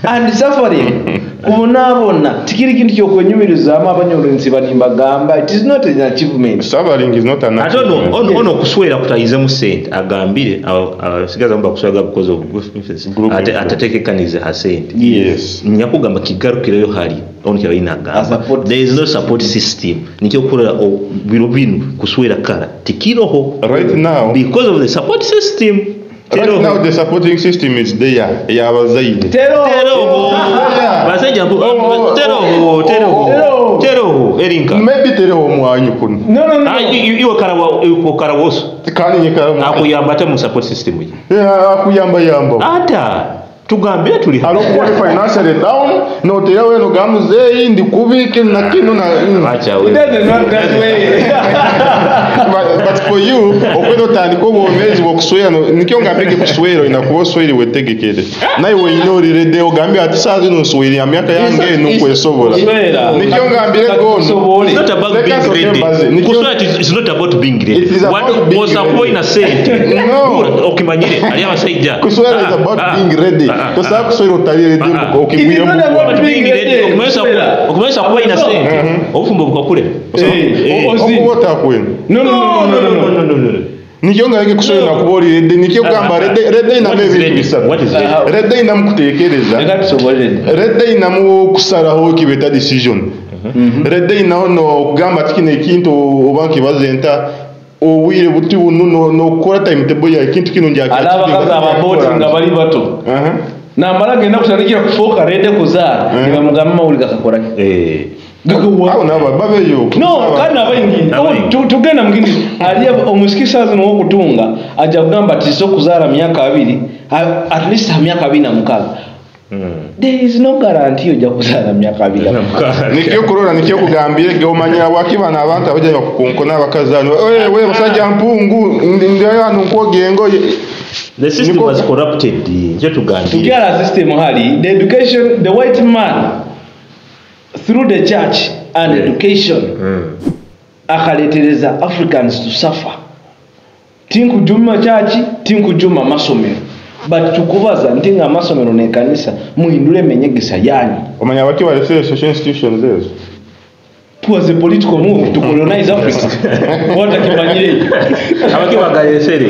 Speaker 3: And suffering kubonaabona tikiri kintu kyokwenyumirizaamu abanyolensi banimbagamba it is not an achievement.
Speaker 2: Suffering is not an achievement.
Speaker 1: Ate ono okuswera kutayizemu sente agambire abasigaza mu bakuswera because of influence ate atatekekanize ha sente.
Speaker 2: Yes.
Speaker 1: Nyakugamba kigarukireyo hali ono kyabalina agamba there is no support system nikyo kulera biro binu kuswera kara tikiroho
Speaker 2: right now
Speaker 1: because of the support system.
Speaker 2: Right now the supporting system is there. Yabazaire.
Speaker 1: Teroho. Basajja teroho, teroho. Teroho erinka.
Speaker 2: Maybe teroho mwanyu kuno.
Speaker 3: No.
Speaker 1: Iwe karawa karawoso.
Speaker 2: Kandi nyikara
Speaker 1: akuyamba ate mu support system ye.
Speaker 2: Yeah, akuyamba yamba.
Speaker 1: Ata tugambire tuli
Speaker 2: hano kuba financially down no tera we no gamuzeyi ndikubike na kino na
Speaker 1: acha we.
Speaker 3: It doesn't work that way.
Speaker 2: But for you okwenda otandika obwomeezi bwokuswera nikyo ngambege kuswera olina kuba oswere wetegekere naye wenyina oliredde ogambe ati saa zino nswere ya myaka yange eno nkwesobola nikyo ngambire gono.
Speaker 1: It's not about being ready. Kuswera is not about being ready. What ina sente.
Speaker 2: No.
Speaker 1: Okimanyire ali abasajja.
Speaker 2: Kuswera is about being ready. Tosobola kuswera otali ready okigwire mu.
Speaker 1: Okumanyisa kuba ina sente. Obufumbo bukakulema.
Speaker 2: Okuba otakwenda.
Speaker 3: No.
Speaker 2: Nikyo nga kuswera nakuba oli ready, nikyo gamba ready, ready inamu
Speaker 1: What is
Speaker 2: ebintu
Speaker 1: ready?
Speaker 2: bisatu.
Speaker 1: What is ready?
Speaker 2: Ready inamu kutekereza,
Speaker 3: Reka tusobole ready.
Speaker 2: ready inamu kusaraho ekibeta decision, ready inaho nokugamba ati kino ekintu oba nkibaze nta obwire buti bunu nokukora timetable ya ekintu kino njakira.
Speaker 3: Ari abakazi ababoti nga bali bato namara genda kutandikira kufuuka ready kuzaara, nibamugamba amawuli gakakoraki. Gakawa.
Speaker 2: Abo nabo babeyo.
Speaker 3: No, kandi abaingi.
Speaker 1: Abaingi.
Speaker 3: Tugenda mugindi ali omusiki saazi niwokutunga ajja kugamba ati so kuzaara myaka 20, at least ha myaka 26. There is no guarantee ojja kuzaara myaka 26.
Speaker 2: Nikyo kurora, nikyo kugambire ge omanya wakibana abantu abajja bakukonkona abakazi ano, we we basajja mpungu ndi hano nkwoga engoye.
Speaker 1: The system was corrupted, nikyo tugambire.
Speaker 3: Tukyala system hali the education, the white man through the church and education akaletereza Africans to suffer. Tinkujuma church, tinkujuma amasomero, but tukubaza nti nga amasomero n'ekanisa muhindule emenyegesa yanyu.
Speaker 2: Omanya baki balesere social institutions ezo.
Speaker 3: It was a political move to colonize Africa, watakimanyire ekyo.
Speaker 1: Abaki bagalesere.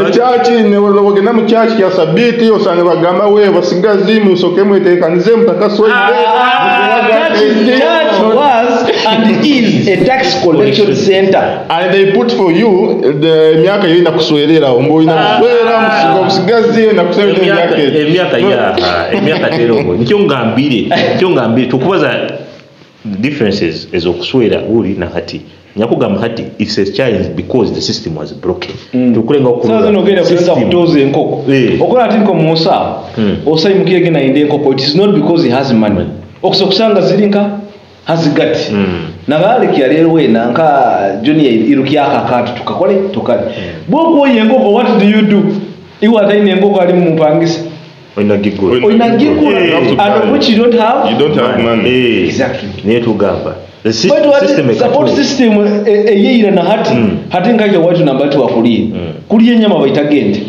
Speaker 2: Ekyaki ogenda mu kyaki kya sabiti osanga bagamba we basigazi musoke mwetekanize mutakaswaire.
Speaker 3: Church was and is a tax collection center.
Speaker 2: And they put for you the emyaka yoina kuswerera omba olina kuswera omusigazi olina kuswera emyaka eyo.
Speaker 1: Emyaka yaha emyaka terogo, nikyo ngambire, nikyo ngambire tukubaza differences ezokuswera uli na hati. Nyakugamba hati it's a challenge because the system was broken. Tukulenga
Speaker 3: Sasa zino ogenda kulenza kutoza enkoko. Okola ati nko musa osayimukire genda inde enkoko, it is not because he has money. Okusa kusanga zirinka hazigati. Nagalikia rero wena nka junior irukia akakatu tukakole tukale. Bwokuoya enkoko, what do you do? Iwe ataine enkoko ali mumupangisa.
Speaker 1: Olina gigula.
Speaker 3: Olina gigula.
Speaker 2: You have to
Speaker 3: And
Speaker 2: buy.
Speaker 3: which you don't have.
Speaker 2: You don't have money.
Speaker 3: Exactly.
Speaker 1: Naye tugamba the
Speaker 3: But what
Speaker 1: system
Speaker 3: support
Speaker 1: ekatuwa.
Speaker 3: system eyeira na hati hati nkaja watu namba tu wakulie kulya enyama baitagende.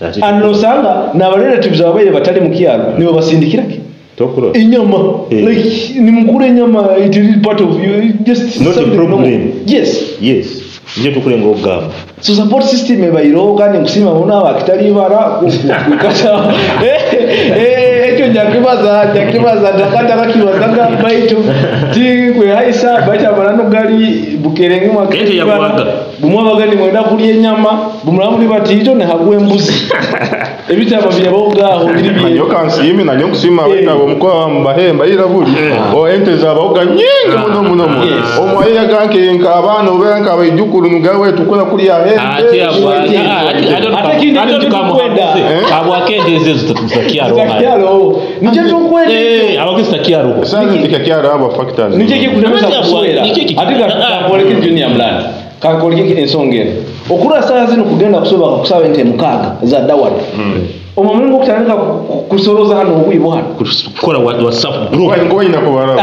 Speaker 1: Ati-
Speaker 3: And nosanga n'aba relatives ababaire batali mu kyalo nibo basindikiraki
Speaker 1: Tokulo.
Speaker 3: enyama. Like nimukula enyama, it is part of you, just
Speaker 1: Not a
Speaker 3: something
Speaker 1: problem.
Speaker 3: normal. Yes.
Speaker 1: Yes, nikyo tukulenga okugamba.
Speaker 3: So support system ebaireho kandi nkusima muno abakitali bara kukasa ekyo njakibaza njakibaza ndakatakakibazaga baitu ti kwehaisa baitu amananu gali bukerenge
Speaker 1: Ente yakuwaga.
Speaker 3: bumwabaga nimwenda kulya enyama bumulaba bati ito nehagwa embuzi ebitabo byabaogaho biri bye.
Speaker 2: Nanyo kansiime, nanyo nkusiima abaina omukoa mubahemba ira buli o ente zabawoga nyingi muno muno muno. Omwayeyaga nkenka abaana obeera nka abaijukuru nugawe tukora kulya
Speaker 4: Ate
Speaker 2: hente.
Speaker 3: Ate kindi
Speaker 4: ate
Speaker 3: nikyo
Speaker 4: tukamuhabuze.
Speaker 3: tukwenda.
Speaker 4: Abwakende ezo tutakyalo.
Speaker 3: Takyalo nikyo tukwenda.
Speaker 4: Abakristo takyalo.
Speaker 2: Sasa tikakyara abo factors.
Speaker 3: Nikyo kikulemesa
Speaker 4: Amazzi
Speaker 3: kuswera.
Speaker 4: nikyo
Speaker 3: Ate kakoleke junior mlandi kakoleke ensonga eno okula saa zino kugenda kusoba kusaba ente 6 za dawadi omwo mulingo okutandika kusoloza hano obwibo hano
Speaker 1: Kukola WhatsApp group.
Speaker 2: Ngoyina kubara.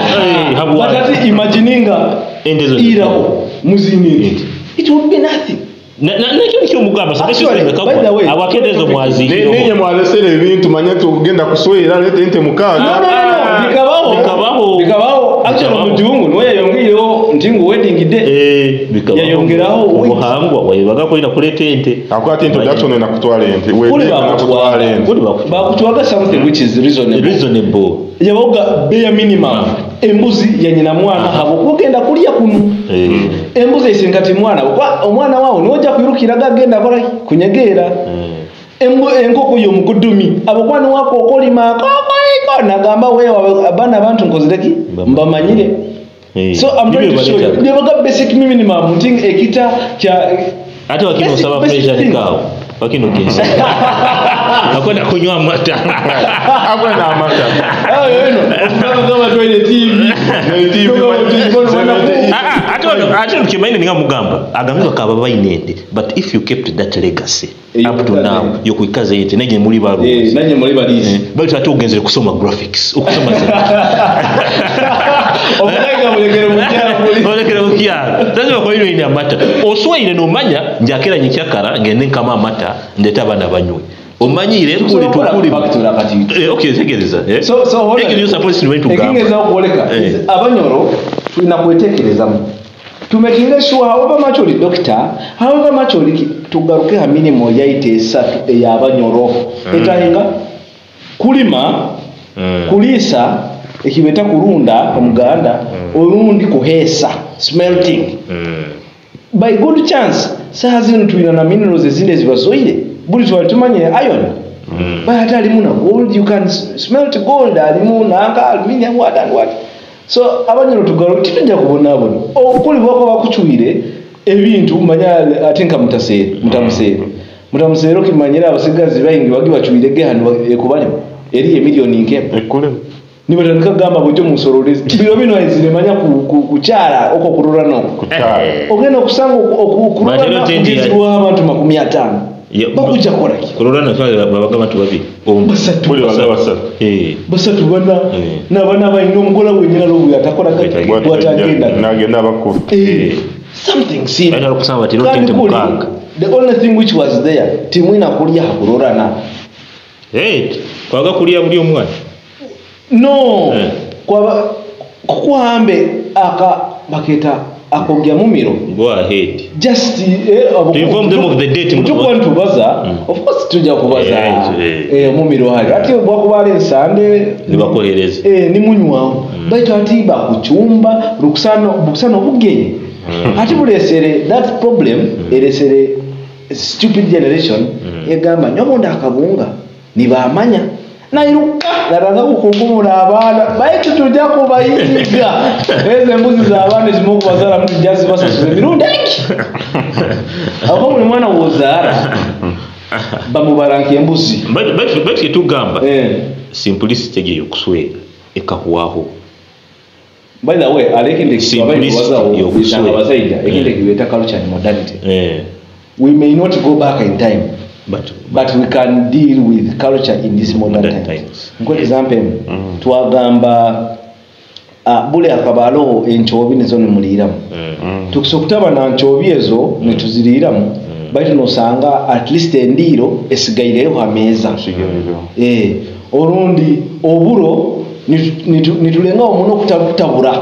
Speaker 1: Habwa.
Speaker 3: But ate imagininga
Speaker 1: Ente zo-
Speaker 3: iraho muzinire, it would be nothing.
Speaker 1: Nakyo nikyo mugamba support
Speaker 3: Actually,
Speaker 1: system
Speaker 3: by the way,
Speaker 1: ekagwa. Abwakende ezo mwazihireho.
Speaker 2: Ninye mwalesere ebintu manya nti okugenda kuswera leta ente 6.
Speaker 3: No, no, no, bikabaho.
Speaker 1: Bikabaho.
Speaker 3: Bikabaho. Actually,
Speaker 1: Bikabaho.
Speaker 3: omujungu niwe yayongeireho nti ngu wedding day.
Speaker 1: Bikabaho.
Speaker 3: Yayongeraho weight.
Speaker 1: Obuhangwa wayibaga kulina kuleeta ente.
Speaker 2: Akwata introduction enakutwala ente.
Speaker 3: Kuli
Speaker 2: Wedding
Speaker 3: bakutwala.
Speaker 2: enakutwala ente.
Speaker 1: Kuli bakutwala.
Speaker 3: Bakutwaga something which is reasonable.
Speaker 1: Reasonable.
Speaker 3: Yabaga bare minimum. Embuzi ya nyina mwana habo kugenda kulya kuno. Embuzi esinkati mwana kwa omwana wawo nojja kwirukiraga agenda kola kunyegeera. Enkoko y'omugudumi abo kwani wako okolima kokoiko nagamba wewe abana abantu nkozireki mbamanyire. So I'm trying to show you nebaga basic minimum nti ekita kya
Speaker 1: Ate wakino
Speaker 3: Basic-
Speaker 1: osaba
Speaker 3: basic
Speaker 1: pressure
Speaker 3: thing.
Speaker 1: nikawo. Wakino genzi. Akwenda kunywa amata.
Speaker 2: Akwenda amata.
Speaker 3: Ah, eno okugamba toilet TV.
Speaker 2: Ne TV,
Speaker 1: Ate wano ate tukimanyi ninga mugamba agambe bakaba bayina ente, but if you kept that legacy up to now yokwikaza ente naye muli balunzi.
Speaker 3: Nanye muri balizi.
Speaker 1: Baitu ate ogenzere kusoma graphics okusoma
Speaker 3: Omulenga mulekere mukyalo muli.
Speaker 1: Olekere mukyalo sasa bakolire ine amata oswaire nomanya njakera nyikyakara ngende nkama amata ndete abaana banywe omanyire kuli tukuli. Okay, tegereza.
Speaker 3: So so hold on.
Speaker 1: Ekyo supposed to tugamba.
Speaker 3: Ekingeza okwoleka abanyoro tulina kwetekerezamu. Tumakinge sure, however much oli doctor, however much oli tugaruke ha minimo yaitu esatu ey'abanyoro etahinga kulima, kuliisa, ekibeta kurunda omuganda, orundi kuheesa, smelting. By good chance, saha zino tulina na minerals ezindi ezibazoire. Buli twali tumanyire iron, but ate alimu na gold. You can smelt gold, alimu nanka aluminium, what and what. So abanyoro tugaruke, titujja kubonaabona okuli bwako bakucwire ebintu. Manya ate nka mutaseere, mutamuseere, mutamuseere, okimanyire abasigazi baingi bagi bacwirege hano ekubalemu eriyo emiliyoni nkemu.
Speaker 2: Ekulemu.
Speaker 3: Nibatandika kugamba bujjo musololezi biro bino eziremanya kukyala okwo kurora noko
Speaker 2: Kukyala.
Speaker 3: Ogenda okusanga
Speaker 1: But
Speaker 3: okurora
Speaker 1: ero tendi
Speaker 3: kugezibwaho abantu 50. Bakujja kukola ki?
Speaker 1: Kurora babaga abantu babiri.
Speaker 3: Basatu.
Speaker 2: Buli baga basatu.
Speaker 3: Basatu, bana. N'abaana balina omugola wenyina lobwe atakola bwatagenda.
Speaker 2: Nagenda abakulu.
Speaker 3: Something simple.
Speaker 1: Balina okusanga bati ero
Speaker 3: Kandi
Speaker 1: tenti
Speaker 3: kuli,
Speaker 1: mukaaga.
Speaker 3: the only thing which was there, timwina kulya hakurorana.
Speaker 1: Kwaga kulya buli omwana.
Speaker 3: No. Kwaba kukuhambe aka baketa akogya mumiro.
Speaker 1: Go ahead.
Speaker 3: Just
Speaker 1: To inform them of the date.
Speaker 3: Tukuwa ntubaza. Of course tujja kubaza. Mumiro hali ate bwakuba ali ensande.
Speaker 1: Nibakohereza.
Speaker 3: Nimunywaho baitu ati bakucumba rukusano bukusano obugenyi ati bulesere that problem, eresere stupid generation egamba nyobondi akabunga nibamanya nairuka natanga kukunkumula abaana baitu tujja kubayiga ezo embuzi z'abaana ezimu okubazaalamu tujja zibasasuza emirundi egi ako buli mwana wozaala bamubala nk'embuzi.
Speaker 1: But ketugamba simplicity egyo eyokuswera ekahwaho.
Speaker 3: By the way, alekindi
Speaker 1: Simplicity y'okuswera.
Speaker 3: Abasajja ekindi ekibeeta culture and modernity. We may not go back in time,
Speaker 1: but
Speaker 3: but we can deal with culture in this modern
Speaker 1: Modern
Speaker 3: times.
Speaker 1: times.
Speaker 3: Nkuwa example emu. Twagamba buli akabaalo enchobi nezo nemuliiramu. Tukusobola kutaba na nchobi ezo netuziriiramu, baitu nosanga at least endiiro esigaireyo hameeza. Orundi oburo nitulengawo muno okutabutabura.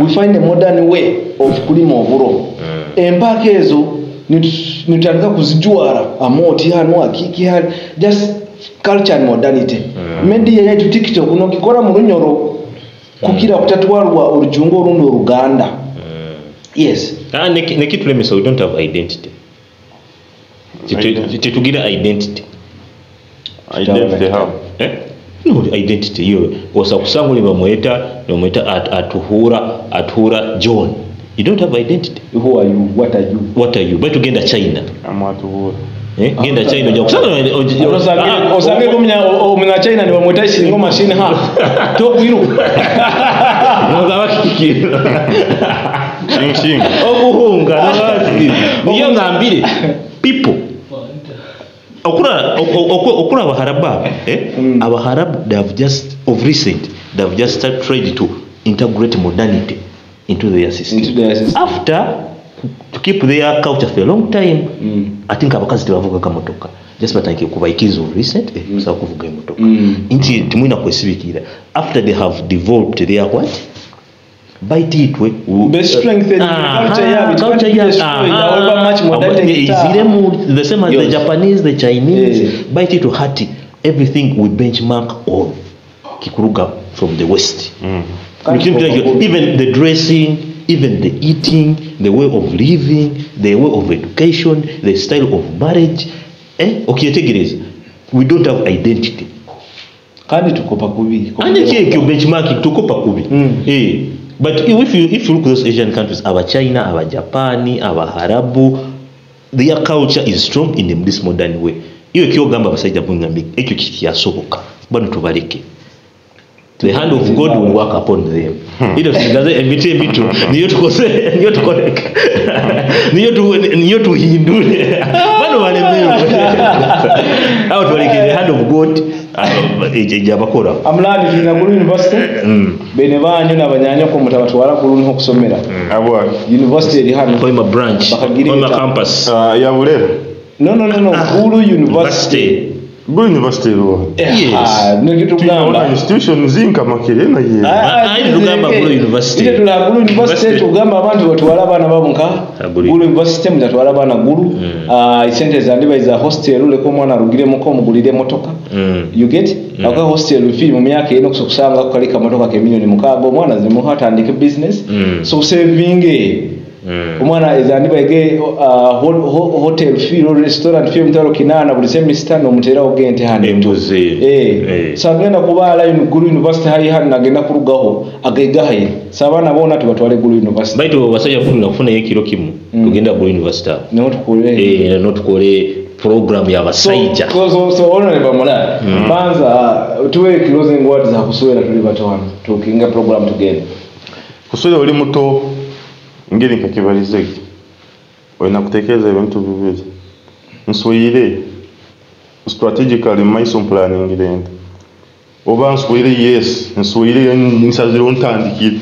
Speaker 3: We find a modern way of kulima oburo. Empaka ezo nitutandika kuzijwara amoti hano akiki hano, just culture and modernity. Media yaitu, TikTok, nokikora mu runyoro kukira kutatwarwa orujungu orundi oruganda. Yes.
Speaker 1: Ah, nekitulemesa, we don't have identity. Tetugira identity.
Speaker 2: Identity how?
Speaker 1: Eh? No identity yo osa kusanga oli bamweta nomweta atuhura John. You don't have identity.
Speaker 3: Who are you? What are you?
Speaker 1: What are you? Baitu genda China.
Speaker 2: Amwatuhura.
Speaker 1: Genda China ojja kusanga
Speaker 3: Osange omunya China nibamweta isingo machine ha tokwiruka.
Speaker 1: Nogaba kiki?
Speaker 2: Shing shing.
Speaker 1: Okuhunga niyo ngambire people okura abaharabu abo, abaharabu, they have just of recent they have just started tried to integrate modernity into their system.
Speaker 3: Into their system.
Speaker 1: After to keep their culture for a long time. I think abakazi tebavugaga motoka, just batandike kubaikiriza of recent, kusobola kuvuga emotoka. Nti timwina kwesibikira after they have developed their what baitu itwe
Speaker 3: They strengthen the culture yabo. It
Speaker 1: culture
Speaker 3: can't be
Speaker 1: yabo.
Speaker 3: destroyed, however much modernity
Speaker 1: Iziremu the same as the Japanese, the Chinese. Baitu itwe hati everything we benchmark on kikuruga from the West. Even the dressing, even the eating, the way of living, the way of education, the style of marriage. Okyetegereza, we don't have identity.
Speaker 3: Kandi tukopa kubi.
Speaker 1: Anje kyekyo benchmarking tukopa kubi. But if you look at those Asian countries, aba China, aba Japan, aba Harabu, their culture is strong in this modern way. Iyo kyogamba abasajja bungambi ekyo kikyasoboka bano tubaleke. The hand of God will work upon them. Ilo tusigaze emiti emitu niyo tukose niyo tukoleka niyo tuhindule bano balemewe aho tubaleke the hand of God ejja bakora.
Speaker 3: Amulandi tulina Gulu University. Bene banyu n'abanyanyoko mutabatwara Gulu niho kusomera.
Speaker 2: Abwa.
Speaker 3: University eri hano.
Speaker 1: Hoima branch.
Speaker 3: Bakagira
Speaker 1: Hoima
Speaker 3: eta.
Speaker 1: campus.
Speaker 2: Ya Bulera.
Speaker 3: No, no, no, no. Gulu University.
Speaker 1: University.
Speaker 2: Gulu University eruwa?
Speaker 1: Yes.
Speaker 3: Nekitugamba
Speaker 2: Institution zinka Makerere naye.
Speaker 1: Tugamba Gulu University.
Speaker 3: Ile tula Gulu University tugamba abantu batwala abaana babo nka
Speaker 1: Gulu.
Speaker 3: Gulu University mutatwala abaana Gulu. Esente zandiba za hostel leka omwana arugiremuko omugulire emotoka. You get? Aka hostel fee mu myaka eno kusanga kali kamotoka ke 6 million omwana zimuha atandike business. So saving omwana ezandiba ege hotel fee or restaurant fee 800,000 buli semester nomuterawo gente hano.
Speaker 1: Embuzi.
Speaker 3: So agenda kubaala Gulu University hayi hano agenda kurugaho agaigahaye. So abaana boona tubatwale Gulu University.
Speaker 1: Baitu basajja kulina kufunayo ekiro kimu tugenda Gulu University awo.
Speaker 3: Niho tukole.
Speaker 1: Notukole program y'abasajja.
Speaker 3: So honorable Mulaya, banza tuwe closing words za kuswera tuli bato hano tukinga program together.
Speaker 2: Kuswera oli muto ngeri nkakibalizege olina kutekereza ebintu bibiri. Nswire strategically maiso planning nti oba nswire, yes, nswire nsazireho ntandikire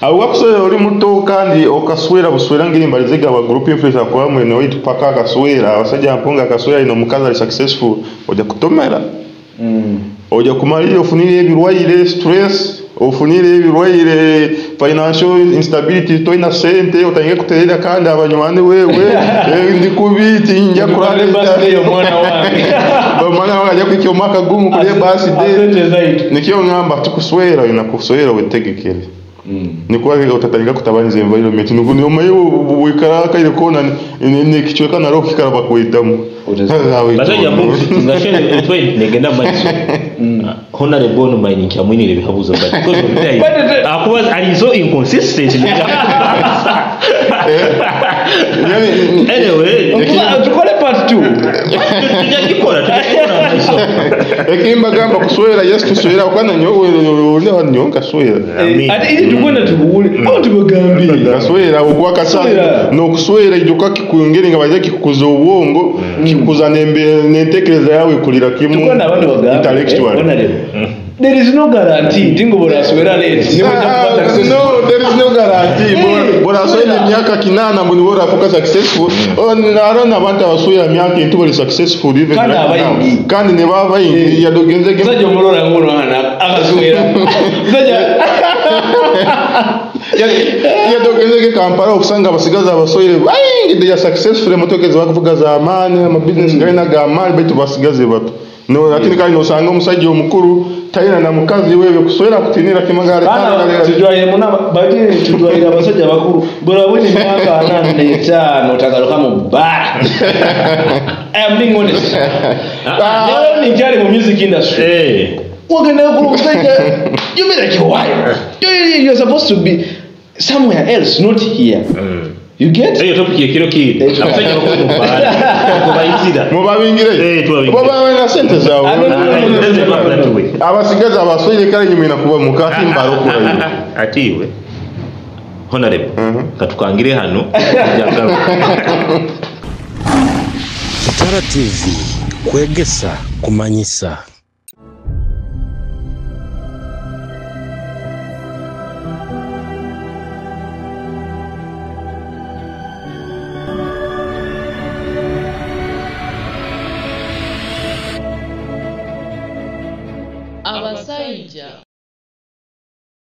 Speaker 2: awo. Wakuswera oli muto kandi okaswera buswera ngeri mbalizege aba group influence akora mwene waitu paka akaswera abasajja mpunga akaswera ino omukazi ali successful ojja kutomera. Ojja kumalira ofunire ebirwaire stress, ofunire ebirwaire financial instability, toina sente otangire kuterera kandi abanywani wewe ndi kubiti nja
Speaker 3: Kurale birthday omwana wange.
Speaker 2: Omwana wange ajja kwikya omwaka gumu kuri birthday.
Speaker 3: Asente zaitu.
Speaker 2: Nikyo ngamba tukuswera ina kuswera wetegekere nikuwa utatandika kutabaniza environment nuko niyo wikara kaire kona nekichweka naro kikara bakwitamu.
Speaker 1: Basajja ngashene otwe negenda maiso. Honorable ono manyi nkyamwinire ebihabuzo but because of time akuba ali so inconsistent. Anyway,
Speaker 3: Tukole part 2.
Speaker 1: Tujja maiso.
Speaker 2: Ekimbagamba kuswera, yes, tuswera ukana nyowe nyowe nkaswera.
Speaker 1: Amen.
Speaker 3: Ate ili tukwenda tubuule aho tubagambire.
Speaker 2: Kaswera ogwa kasana
Speaker 3: Kuswera.
Speaker 2: Nokuswera ijuka kikungeri nga baje kikukuza obwongo kikuza nentekereza yawe kulira kimu
Speaker 3: Tukwenda abantu bagambe
Speaker 2: intellectual.
Speaker 3: Honorable, there is no guarantee nti ngo boraswera late niwe
Speaker 2: Ah,
Speaker 3: ujja kuba
Speaker 2: no, there is no guarantee. Bora
Speaker 3: Swera.
Speaker 2: swera emyaka 8 mbu nibo orafuka successful. Oh, narona abantu abaswera emyaka entu bali successful even
Speaker 3: Kandi
Speaker 2: right now.
Speaker 3: abayingi.
Speaker 2: Kandi ne baba bayingi yadogenze
Speaker 3: Musajja omulora ngono hana akaswera musajja.
Speaker 2: Yadogenzege Kampala okusanga abasigazi abaswere bayingi, they are successful, emotoka ezibakuvuga z'amaani, amabizinesi galina g'amaani, baitu basigazi bato. No, lakini kandi nosanga omusajja omukulu talina na mukazi wewe kuswera kutinira kimagale.
Speaker 3: Bana tutwalire muna bati tutwalire abasajja bakulu bwolabona emyaka 45 otagaluka mu bbala. I am being honest. Nawe nkyali mu music industry. Wagenda kulu musajja, you be like, why? You're supposed to be somewhere else, not here. You get?
Speaker 1: Eyo topic ekiro kiri abasajja bakulu mu bbaala kubayitira.
Speaker 2: Mubabingire.
Speaker 1: Tubabingire.
Speaker 2: Boba balina sente zaabwe.
Speaker 3: Ah, no, no, no, no, no.
Speaker 2: Abasigazi abaswere kale nyuma kuba mukati mbalokolayo.
Speaker 1: Ati iwe honorable katukangire hano njagala.
Speaker 5: Kitara TV kwegesa kumanyisa.
Speaker 6: Abasajja.